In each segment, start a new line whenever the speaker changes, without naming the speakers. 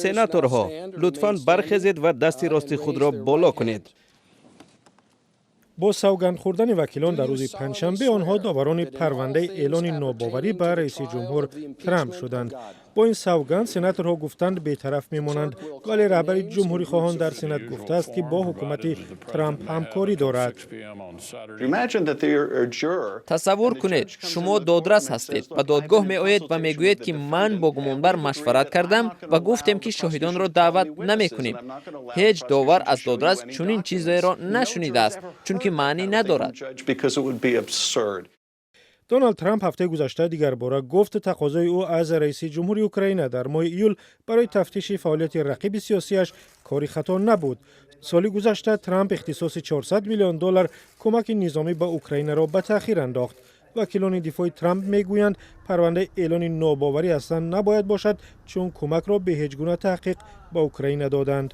Сенаторҳо, лутфан бархезед ва дасти рости худро боло кунед.
Бо савганд хӯрдани вакилон дар рӯзи панҷшанбе, онҳо доварони парвандаи эълони нобоварӣ ба раиси ҷумҳур Трамп шуданд. Бо ин савганд сенаторҳо гуфтанд, бетараф мемонанд, вале раҳбари ҷумҳурихоҳон дар Сенат гуфтааст, ки бо ҳукумати Трамп ҳамкорӣ дорад.
Тасаввур кунед, шумо додрас ҳастед, ба додгоҳ меоед ва мегӯед, ки ман бо гумонбар машварат кардам ва гуфтем, ки шоҳидонро даъват намекунем. Ҳеҷ довар аз додрас чунин чизеро нашунидааст, чунки маънӣ надорад.
Доналд Трамп ҳафтаи гузашта дигарбора гуфт, тақозои ӯ аз раиси ҷумҳури Украина дар моҳи июл барои тафтиши фаъолияти рақиби сиёсиаш кори хато набуд. Соли гузашта Трамп ихтисоси 400 миллион доллар кӯмаки низомӣ ба Украинаро ба таъхир андохт. Вакилони дифои Трамп мегӯянд, парвандаи эълони нобоварӣ аслан набояд бошад, чун кӯмакро бе ҳеҷ гуна таҳқиқ ба Украина доданд.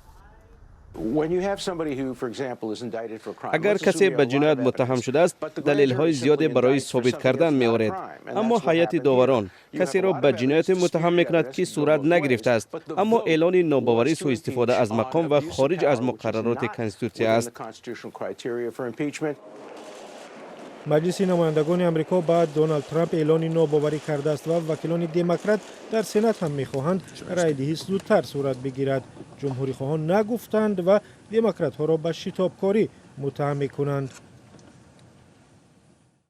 Агар касе ба ҷиноят муттаҳам шудааст, далелҳои зиёде барои собит кардан меоред, аммо ҳайати доварон касеро ба ҷинояте муттаҳам мекунад, ки сурат нагирифтааст. Аммо эълони нобоварӣ сӯистифода аз мақом ва хориҷ аз муқаррароти конститутсия аст.
Маҷлиси намояндагони Амрико ба Доналд Трамп эълони нобоварӣ кардааст ва вакилони демократ дар Сенат ҳам мехоҳанд райдиҳӣ зудтар сурат бигирад. Ҷумҳурихоҳон нагуфтанд ва демократҳоро ба шитобкорӣ муттаҳам мекунанд.